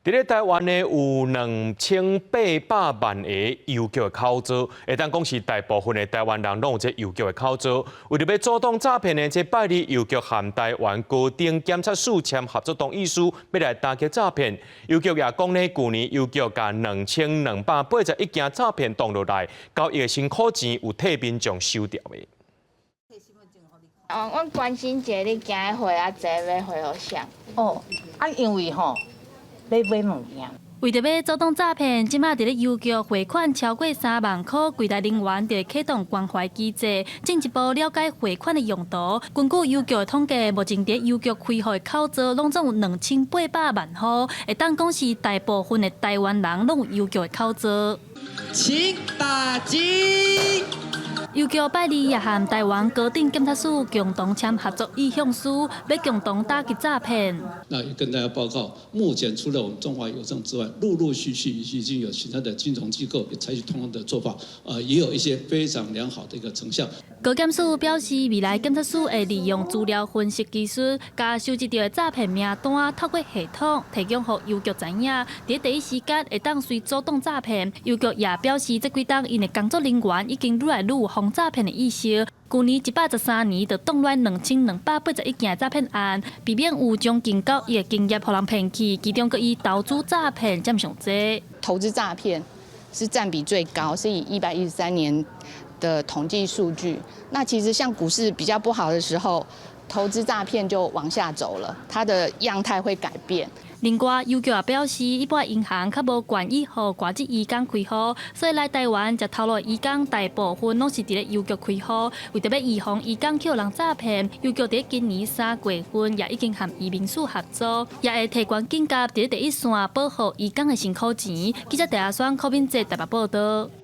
佇咧台灣呢，有2800萬個郵局的口座，會當講是大部分的台灣人攏有這郵局的口座。為著欲阻擋詐騙呢，這拜二郵局和台灣高等檢察署簽合作同意書，欲來打擊詐騙。郵局也講呢，舊年郵局共2281件詐騙擋落來，交易的辛苦錢有替民眾收著的。哦，阮關心一下你今日匯啊濟，欲匯予誰？哦，啊，因為吼，欲買物件。為著欲阻擋詐騙，這馬佇咧郵局匯款超過3萬箍，櫃台人員就會啟動關懷機制，進一步了解匯款的用途。根據郵局的統計，目前佇郵局開戶的口座攏總有2800萬戶，會當講是大部分的台灣人攏有郵局的口座。請打機。郵局拜二也和台灣高等檢察署共同簽合作意向書，欲共同打擊詐騙。那也跟大家報告，目前除了我們中華郵政之外，陸陸續續已經有其他的金融機構也採取同樣的做法，也有一些非常良好的一個成效。高檢署表示，未來檢察署會利用資料分析技術，共收集著的詐騙名單，透過系統提供予郵局知影，佇第一時間會當隨阻擋詐騙。郵局也表示，這幾冬𪜶的工作人員已經愈來愈有防詐騙的意識。舊年113年就擋落2281件詐騙案，避免有將近9億的金額予人騙去，其中閣以投資詐騙佔上濟。投資詐騙是佔比最高，是以113年的統計數據。那其實像股市比較不好的時候，投資詐騙就往下走了，它的樣態會改變。另外，郵局也表示，一般銀行較無願意予外籍移工開戶，所以來台灣食頭路的移工大部分攏是佇咧郵局開戶。為著欲預防移工予人詐騙，郵局佇今年3月份也已經和移民署合作，也會提懸警覺佇咧第一線保護移工的辛苦錢。記者鄭阿雙、柯敏哲台北報導。